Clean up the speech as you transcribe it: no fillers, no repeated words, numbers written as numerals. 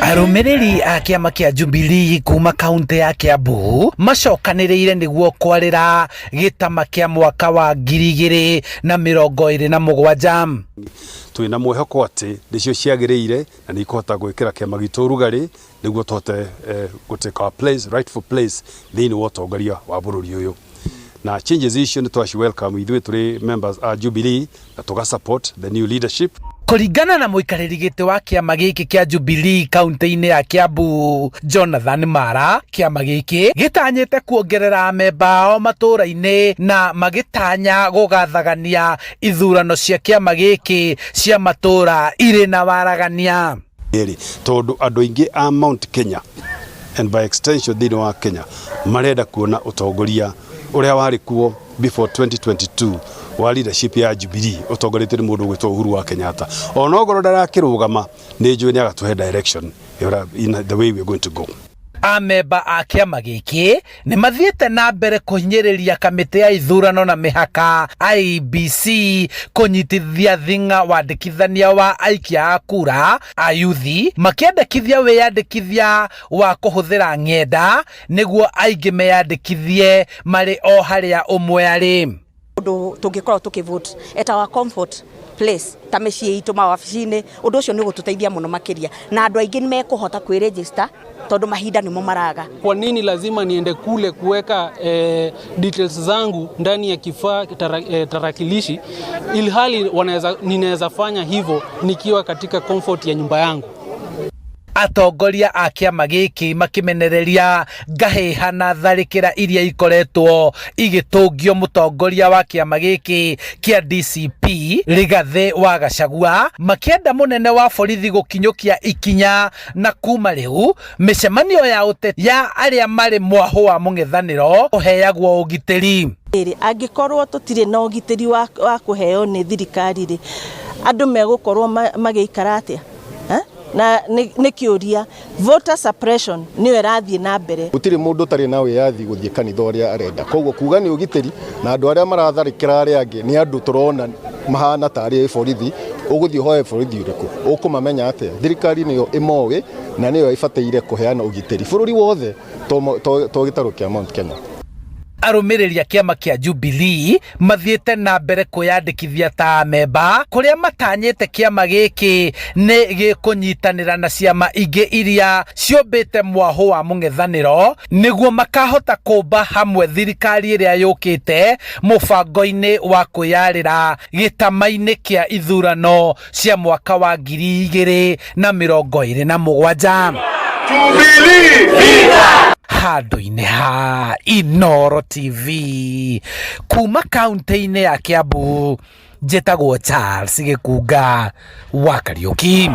Arũmĩrĩri a kĩama kĩa Jubilee kuma kaunti ya Kiambu macokanĩrĩire nĩguo kwarĩra gĩtama kĩa mwaka wa 2027. Twĩna mwĩhoko atĩ nĩcio ciagĩrĩire na nĩ ikũhota gwĩkĩra kĩama gitũ ũrugarĩ nĩguo tũhote gũ take our place, rightful place thĩinĩ wa ũtongoria wa bũrũri ũyũ. Na changes icio nĩ twaci welcome ithuĩ tũrĩ members a Jubilee na tũga support the new leadership. Kũringana na mũikarĩri gĩtĩ wa kĩama gĩkĩ kĩa Jubilee kaunti-inĩ ya Kiambu Jonathan Mara, kĩama gĩkĩ gĩtanyĩte kuongerera amemba ao matũũra-inĩ na magĩtanya gũgathagania ithurano cia kĩama gĩkĩ cia matũũra irĩ na waragania. Ĩrĩ tondũ andũ aingĩ a Mount Kenya and by extension thĩinĩ wa Kenya marenda kuona ũtongoria ũrĩa warĩ kuo before 2022 wa leadership ya Jubilee ũtongoretio nĩ mũndũ ũgwĩtwo Uhuru wa Kenyatta. Onokorwo ndarakĩrũgama, nĩ njũĩ nĩ agatũhe direction in the way we are going to go. Amemba a kĩama gĩkĩ nĩ mathiĩte na mbere kũhinyĩrĩria kamĩtĩ ya ithurano na mĩhaka IEBC kũnyitithia thing'a wandĩkithania wa aikia a kura ayuthi, makĩendekithia wĩyandĩkithia wa kũhũthĩra ng'enda nĩguo aingĩ meyandĩkithie marĩ o harĩa ũmwe arĩ. Ũndũ tũngĩkorwo tũkĩvote at our comfort place ta mĩciĩ itũ, mawabici-inĩ, ũndũ ũcio nĩ ũgũtũteithia mũno makĩria, na andũ aingĩ nĩ mekũhota kwĩregister tondũ mahinda nĩmo maraga. Kwa nini lazima niende kule kuweka details zangu ndani ya kifaa tarakilishi ilhali ninaweza fanya hivyo nikiwa katika comfort ya nyumba yangu? Atongoria a kĩama gĩkĩ makĩmenereria ngahĩha na tharĩkĩra iria ikoretwo igĩtũngio mũtongoria wa kĩama gĩkĩ kĩa DCP Rigathĩ wa Gachagua, makĩenda mũnene wa borithi gũkinyũkia ikinya na kuma rĩu mĩcemanio ya ũteti ya arĩa marĩ mwahũ wa mũng'ethanĩro ũheagwo ũgitĩri. Rĩ angĩkorwo tũtirĩ na ũgitĩri wa kũheo nĩ thirikari rĩ, andũ megũkorwo magĩikara atĩa? Eh? Na nĩ kĩũria, voter suppression nĩyo ĩrathiĩ na mbere. Gũtirĩ mũndũ ũtarĩ na wĩyathi gũthiĩ kanitha ũrĩa arenda, koguo kuga nĩ ũgitĩri na andũ arĩa maratharĩkĩra arĩa angĩ nĩ andũ tũrona mahana tarĩ borithi, ũgũthiĩ ũhoe borithi ũrĩkũ? Ũkũmamenya atĩa? Thirikari nĩyo ĩmoĩ na nĩyo ĩbataire kũheana ũgitĩri bũrũri wothe, to gĩtarũ kĩa Mount Kenya. Arũmĩrĩri a kĩama kĩa Jubilee mathiĩte na mbere kwĩyandĩkithia ta amemba kũrĩa matanyĩte kĩama gĩkĩ nĩ gĩkũnyitanĩra na ciama ingĩ iria ciũmbĩte mwahũ wa mũng'ethanĩro nĩguo makahota kũmba hamwe thirikari ĩrĩa yũkĩte mũbango-inĩ wa kwĩyarĩra gĩtama-inĩ kĩa ithurano cia mwaka wa 2027. Handũ-inĩ ha Inoro TV kuma kaunti-inĩ ya Kiambu, njĩtagwo Charles Gĩkunga wa Kariũki.